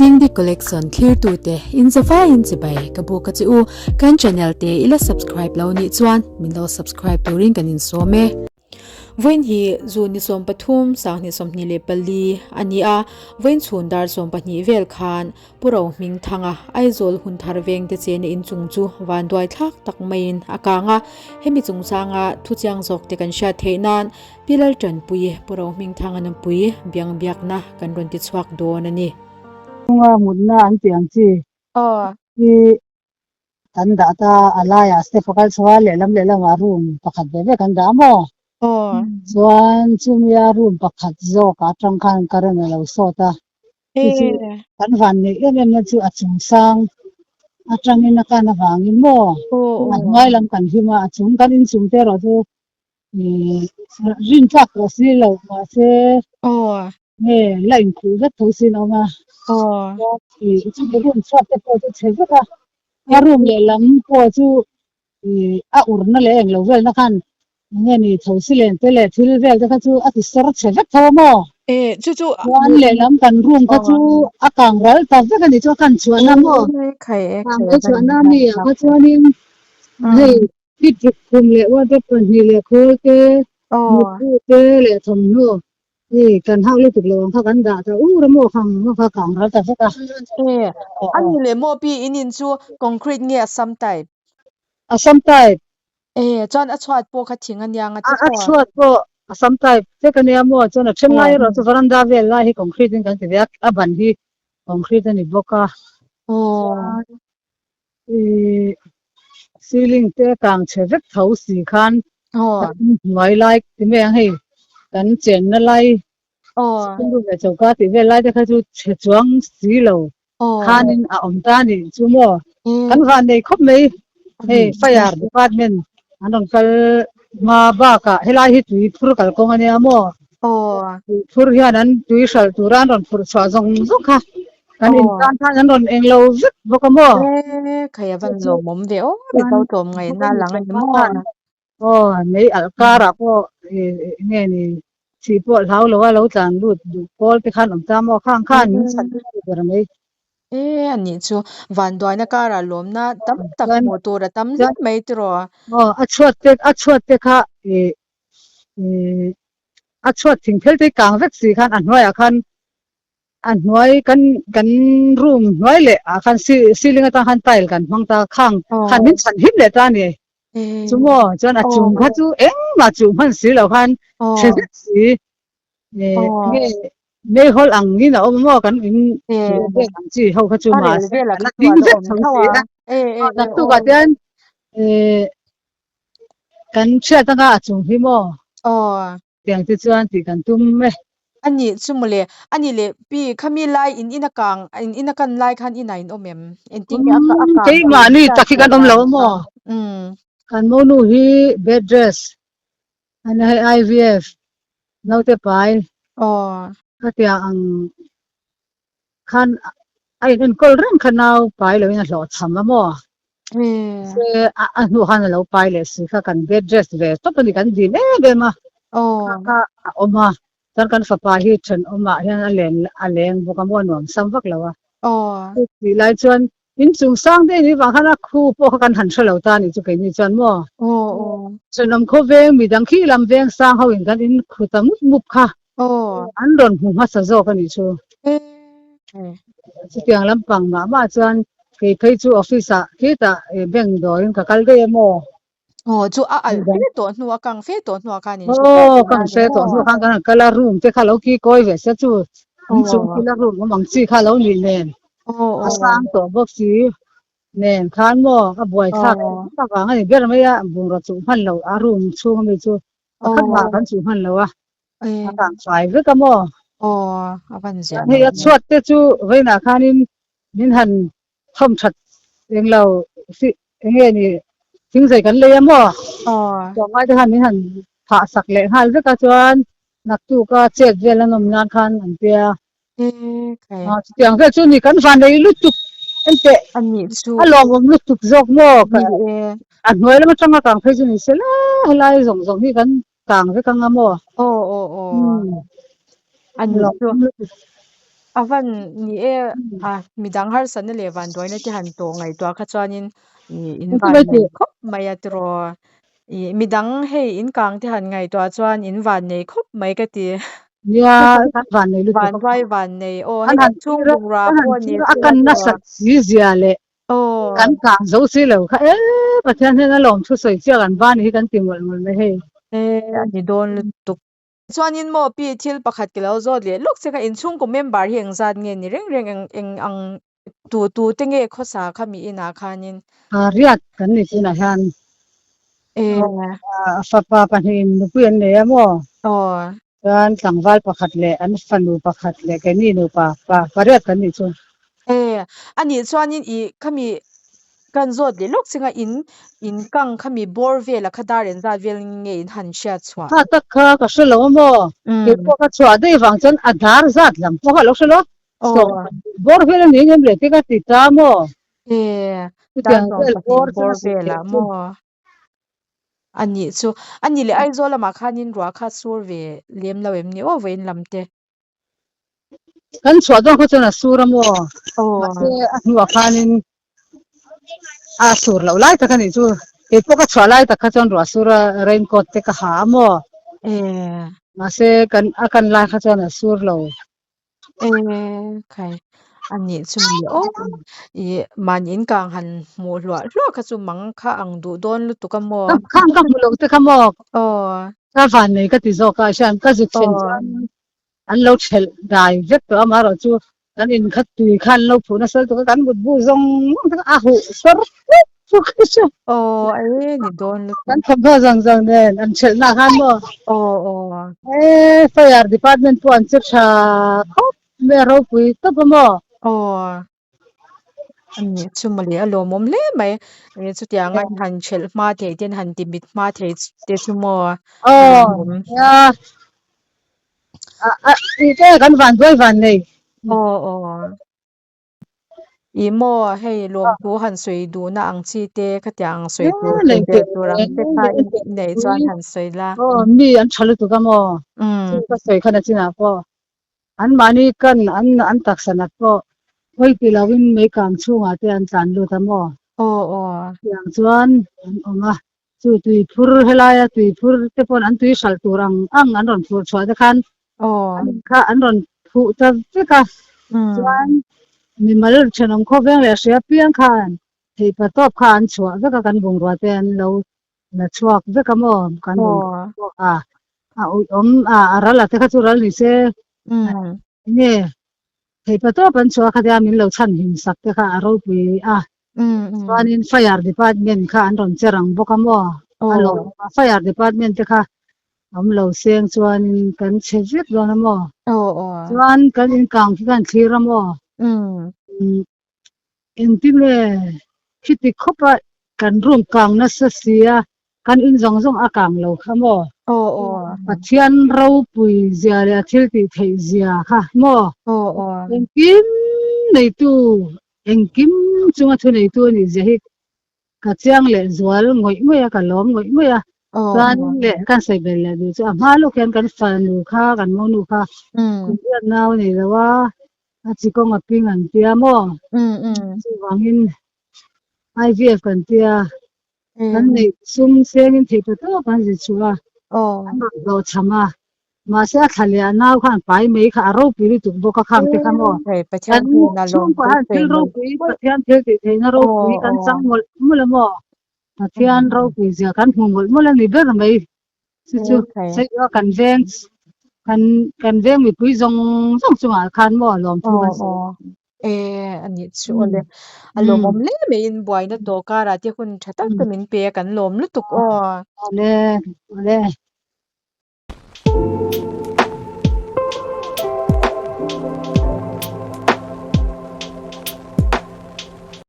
Dingdi Collection thlirtute in zavaiin chibai ka buk a che u. Kan channel te i la subscribe lo nih chuan min lo subscribe turin kan insawm e. Vawiin hi June ni 13, 2024 a ni a, vawiin chhun dar 12 vel khan Pu Rohmingthanga Aizawl Hunthar vengte chena inchung chu vanduai thlak tak maiin a kang a, hemi chungchanga thuchiang zawkte kan hriat theih nan Pi Laltanpuii Pu Rohmingthanga nupui biang biakna kan rawn ti chhuak dawn a ni. Chunga mutna an tih ang chi hi kan dah ta a laiah step a kal chho a, lehlam lehlamah room pakhat ve ve kan dah a maw? Chuan chumia room pakhat zawkah atang khan current a lo sawt a, chu chu kan van neih em em na chu a chung sang atangin a kan avangin maw a hnuai lam kan him a, a chung kan inchung te erawh chu Rin tlak pawh si lo mahse nge la inkhuh vek tho sin a awm a. Chumi room chhuat te pawh chu chhe vek a, a room lehlam pawh chu a urna leh englo velna khan enge ni tho si len te leh thil vel te kha chu a ti sawr chhe vek tho a maw? Chuan lehlam kan room kha chu a kang ral ta vek a ni chu a kan chhuahna maw? Kang te chhuahna ami ah kha chuanin hei I ṭhut khum leh wardrobe pahnih leh khawl te, mutbu te leh thawmhnaw hei kan hak lutuk lo ang kha kan dah ta ur a maw khang maw kha kang ral ta vek a. E, a ni leh maw pi in in chu concrete nge Assam type? Assam type. E, chuan a chhuat pawh kha thing a nia nga ti A chhuat pawh Assam type vek a nia maw chuan a then lai erawh chu veranda vel lai hi concrete in kan ti ve a, a ban hi concrete a ni bawk a. Chuan I ceiling te kang chhe vek tho si khan kan hnuai lai ti mai ang hei kan chenna lai school room leh choka tih vel lai te kha chu chhe chuang si lo khanin a awm ta a nih chu maw kan van nei khawp mai hei fire department an rawn kal hma bakah helai hi tui phur kalkawng a nia maw tui phur hian an tui hralh tura an rawn phurh chhuah zawng zawng kha Kan in tan khan an rawn eng lo vek bawk a maw? E, khai a van lawmawm ve aw, mi to tlawm ngaihna lang a ni maw? Aw, mei alh karah pawh nge ni thih pawh hlau lo a lo tlan lut duh pawl te khan awm ta maw? Khang khan min chhan ber mai. E, a nih chu vanduaina karah lawmna tam tak hmuh tur a tam hle mai tiraw? Aw, a chhuat te a chhuat te kha a chhuat thing phel te kang vek si khan a hnuaiah khan A hnuai kan kan room hnuai leh ah khan ceiling atang khan tile kan hmang ta khang khan min chhan him leh ta a ni. Chu maw chuan a chung kha chu engmah chuh hman si lo khan chhe zet si nge meihawl ang in a awm maw kan in vel ang chi ho kha chu mahse a la ding vek tho si a. Naktuk ah chuan kan hriat anga a chung hi maw. Tiang te chuan tih kan tum e. A nih chu mawle, a nih leh pi khami lai in in a kang in in a kan lai khan inah in awm em? Engtin nge a a kang tih Keimahni tak hi kan awm lo a maw? Kan monu hi bed rest a nia hei IVF naute pai ka tia ang khan a in enkawl reng kha nau pai loin a hlawhchham a maw? Se a hnu khan a lo pai leh si kha kan bed rest ve tawp a ni kan dim em em a kha kha a awm a chuan kan fapa hi thenawmah hian a len a leng bawk a maw a nuam sam vak lo a tih lai chuan inchung sang daih ni vang khan a khu pawh kha kan han hre lo ta a nih chu keini chuan maw thenawm khawveng midang khi lam veng sang ho in kan in khu ta mup mup kha an rawn hmu hmasa zawk a nih chu. Chutiang lampang mah mah chuan kei phei chu office ah khitah bank dawrin ka kal daih a maw? Aw chu a alh fe tawh hnu a kang fe tawh hnuah khan in hre Aw kang fe tawh hnuah khan kan han kal a room te kha lo ki kawi ve se chu inchung thila room awm ang chi kha lo nih nen a sang tawh bawk si nen khan maw a buai thlak avang a ni ber mai a bungraw chuh hman lo a room chhung ami chu pakhat mah kan chuh hman lo a. A kang fai vek a maw? Aw, a van zia Hei a chhuat te chu vawiinah khanin min han thawm that eng lo si eng nge ni thingzai kan lei a maw? Aw. Tlawmngai te khan min han phah sak leh nghal vek a chuan naktuk a chet vel an awm nan khan an tia. E khai. A chutiang vel chu ni kan van nei lutuk enteh A nih chu. A lawmawm lutuk zawk maw? Ni e. A hnuai lam atanga kang phei chu ni se la helai zawng zawng hi kan Kang vek anga maw? Aw aw aw. A nih chu. A van ni e, a midang harsatna leh vanduaina te han tawh ngaihtuah kha chuanin ih in van nei khawp mai a tiraw. Ih midang hei in kang te han ngaihtuah chuan in van nei khawp mai ka ti. Nia kan van nei lutuk a. Vanduai van nei aw hei kan chhung bungrua pawh ni a kan nasat si zia leh kan kang zo si lo kha e Pathian hian a lawm thu sawi chiah kan van hi kan ti mawlh mawlh mai hei. E a ni dawn lutuk. Chuanin maw pi thil pakhat ka lo zawt leh lawk che kha inchhungkaw member hi engzat nge ni reng reng eng eng ang tu tu te nge khawsa kha mi inah khanin. Riat kan ni tunah hian fapa pahnihin nupui an nei a maw? Chuan tlangval pakhat leh an fanu pakhat leh keini nupa pa pariat kan nih chu. E, anih chuanin i khami kan zawt leh lawk chinga in in kang khami bawr vela kha dar engzat vel nge in han hriat chhuah? Kha tak kha ka hre lo a maw? Kei pawh ka chhuah daih vang chuan a dar zat lam pawh kha a lo hre lo a, sawm bawr vel a ni ngem le te ka ti ta maw? E, dar 12 bawr velah maw? A nih chu. A nih leh Aizawl lamah khanin ruah kha sur ve lem lo em ni aw vawiin lam te? Kan chhuah dawn kha chuan a sur a maw? Mahse a hnuah khanin a sur loh lai tak a nih chu. Kei pawh ka chhuah lai tak kha chuan ruah sur a rain coat te ka ha a maw? Mahse kan a kan lai kha chuan a sur lo. E khai a nih chu mi aw i mahni in kang han hmuh hluah hluah kha chu mang kha ang duh dawn lutuk a maw? Khang ka hmu lo te kha maw? Ka van nei ka ti zawk a hriat ka zuk thlen chuan an lo thelh dai vek tawh a amaherawh chu kan in kha tui kha an lo phuh nasa lutuk a kan mut bu zawng zawng te kha a huh sawr fuk fuk a hria. Aw e ni dawn lutuk. Kan thawmhnaw zawng zawng nen an thelh nah khan maw. Aw aw. E fire department pawh an che tha khawp mai a ropui tawp a maw. Aw. A nih chu mawle a lawmawm hle mai. E chutiang a han thelh hma thei ten han ti mit hma thei te chu maw a lawmawm. Aw nia. A a tih te kan van duai van nei. Aw aw. Ih maw hei lawmthu han sawi duhna ang chi te khatiang ang sawi tur sawi ber tur ang te kha i neih chuan han sawi la. Aw mi an tha lutuk a maw. Chu ka sawi khan a chinah pawh Anmahni kan an an taksa nat pawh hawi ti loin meikang chhungah te an tlan lut a maw? Aw aw. Tiang chuan an awm a, chu tui phur helaia tui phur te pawn an tui hralh tur ang ang an rawn phur chhuah te khan an kha an rawn phuh ta vek a, chuan mimal thenawm khawveng leh hria piang khan theihpa tawp kha an chhuah vek a kan bungrua te an lo la chhuak vek a maw kan bungrua pawh a a awm a a ral a te kha chu ral ni se enge theihpa tawp an chhuah kha tia min lo chhan him sak te kha a ropui a chuanin fire department kha an rawn che rang bawk a maw a lawm a fire department te kha awm lo seng chuanin kan chhe vek dawn a maw chuan kan inkang khi kan thlir a maw Engtin nge khiti khawpa kan room kang nasa sia kan in zawng zawng a kang lo kha maw? Aw aw. Pathian ropui zia leh a thil tih theih zia kha maw? Aw aw. Engkim neitu, engkim chunga thu neitu a nih zia hi ka chiang leh zual ngawih ngawih a, ka lawm ngawih ngawih a. Chuan leh kan sawi bel leh duh chu a hma lawk hian kan fanu kha, kan monu kha kum riat nau a nei lo a, A chi kawng a ping an tia maw? Chuvangin IVF kan tia kan neih sum sengin theih ta tawp an zir chhuah a, an rawn hlawh cham a. Mahse a thla leh a nau khan pai mai kha a ropui lutuk bawk a khang te kha maw? Kan chhungkua hian thil ropui Pathian thil tih theihna ropui kan chang mawlh mawlh a maw? Pathian ropui zia kan hmu mawlh mawlh a ni ber mai. Chu chu sawi kan veng kan kan veng mipui zawng zawng chungah khan maw lawmthu kan sawi. E a nih chu awle a lawmawm hle mai in buaina tawh karah te hun tha tak te min pe a kan lawm lutuk aw. Awle awle.